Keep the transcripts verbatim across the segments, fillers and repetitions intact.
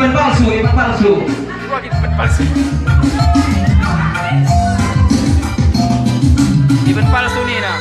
Iban palsu, iban palsu. Iban palsu nina.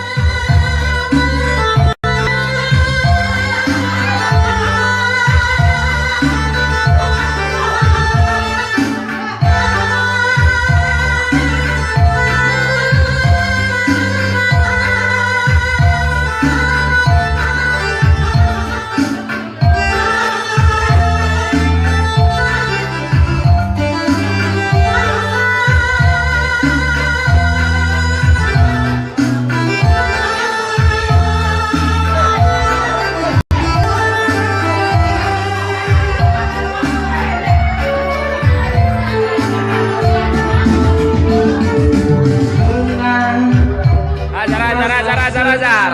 Ajar, ajar, ajar, ajar, ajar.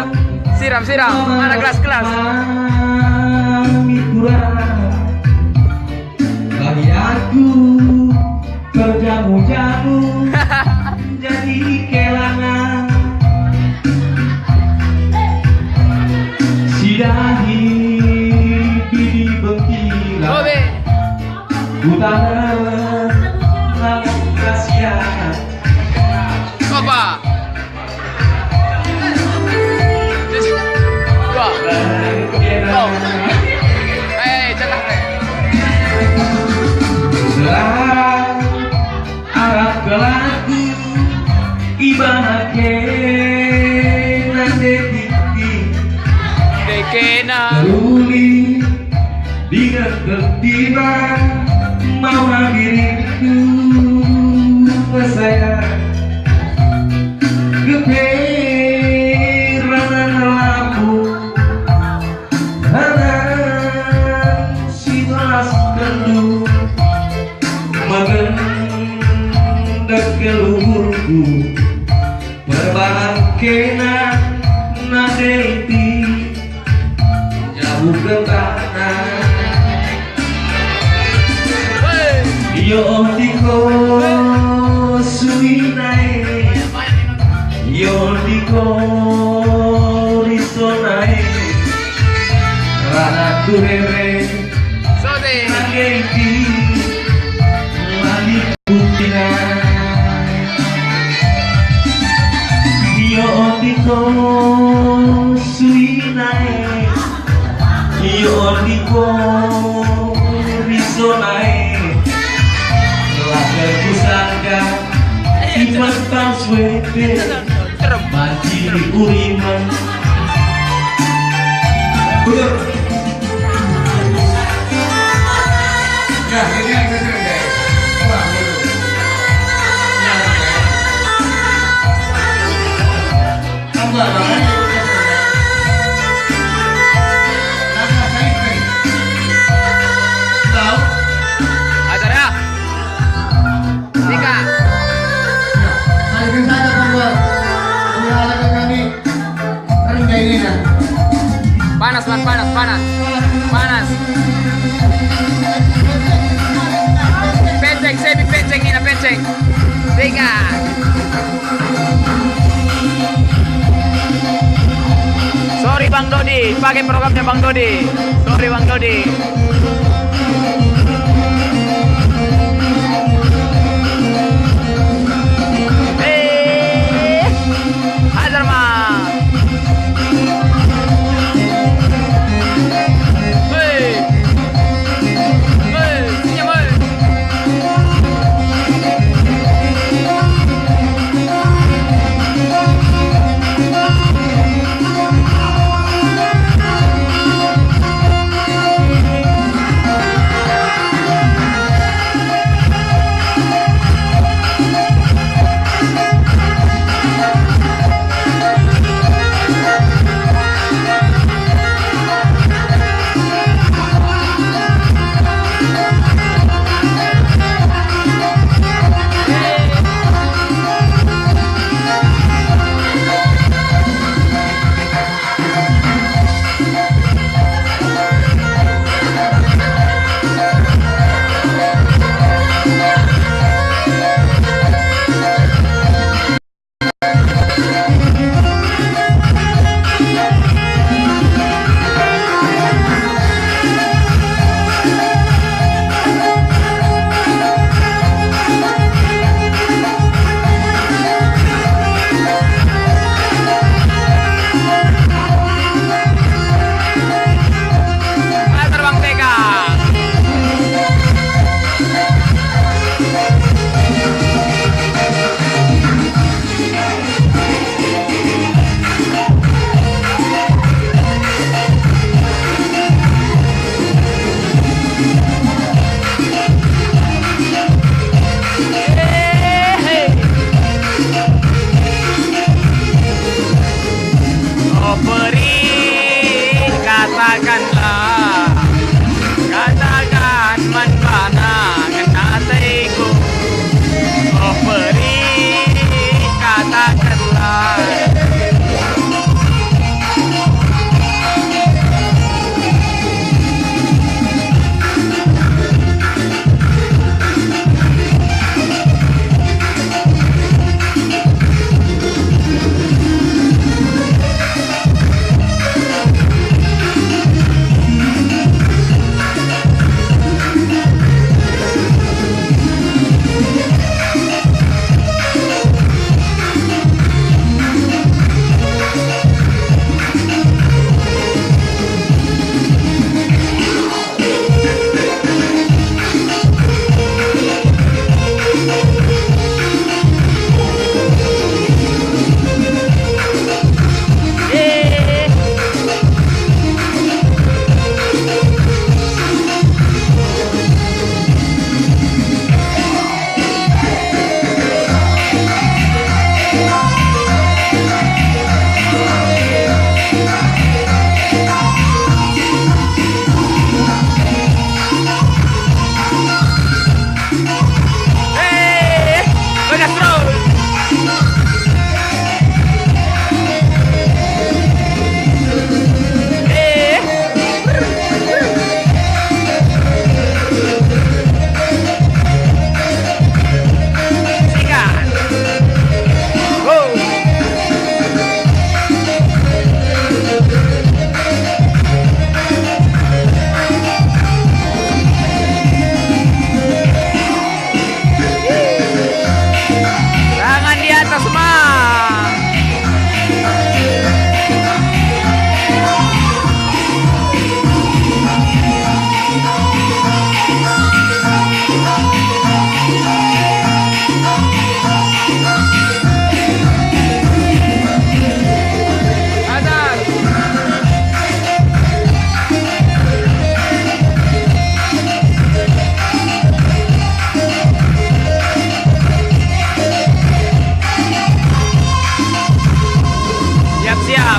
Siram, siram. Mana gelas, gelas? Bagi aku, berjamu-jamu jadi kelangan. Sidahi bidi bengkila. Bobe. Ku tanah lamun kasihan. Coba. Dua. Go. Eh, cetak, eh. Arah, arah kelaku, ibahan kena depiti. Dekena. Teruli, Dingetken tiba mama diriku, sayang. Kepe ranan lampu, ranan si belaskenndu, magendek keluhurku, perbahan kena nadeti. Jauh ke tanah. Yo ndiko suinae, yo ndiko risonae, rana turere. Sode. Nanggepi. Mali buktina. Iyo ondiko suinae. Iyo ondiko risonae. Telah kusangka iman pas wete. Banci uriman. Bener. Nah, ini yang saya sering deh. Pulang dulu. Nah, ya. Tambah lah, kan? Tambah, saya sering. Tahu? Ajar ya. Tiga. Saya saja, Bang Gor. Sudah ada ke kami. Rendah ini, nah. Panas, Man, panas, panas. Panas. Penceng, Sebi, penceng, Nina, penceng. Tiga. Sorry, Bang Dodi, pakai programnya Bang Dodi. Sorry, Bang Dodi. Eh, hajar ma. Hei. Hei, senyum, hei.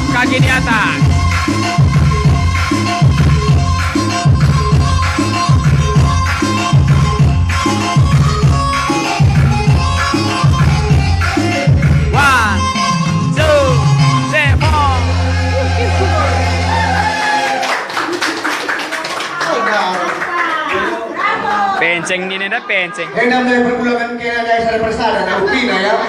Kaki di atas. One, two, three, four. Penceng nina enda, penceng. Enda mulai perbulangan kena daya sada persada, nah, buktina ya.